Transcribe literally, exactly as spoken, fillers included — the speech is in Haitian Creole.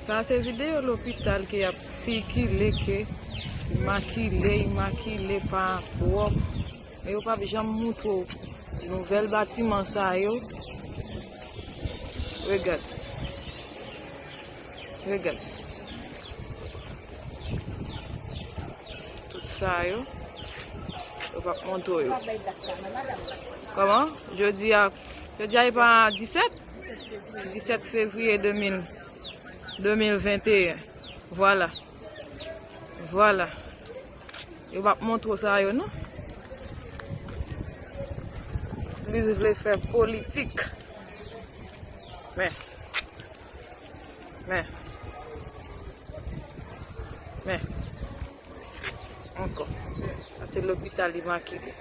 Sa se videyo lopital ke y ap sikile ke imakile, imakile pa pwòp. Men yo p ap janm moutre w nouvèl batiman sa yo. Regad. Regad. Tout sa yo, yo p ap montre w yo. Kòman? Jodi a, jodi a e pa disèt? Disèt fevriye de mil, de mil venteyen. Vwala. Vwala. Yo p ap montre w sa yo, non. Li vle fè politik. Men. Men. Men. Ankò. Sa se lopital Imakile.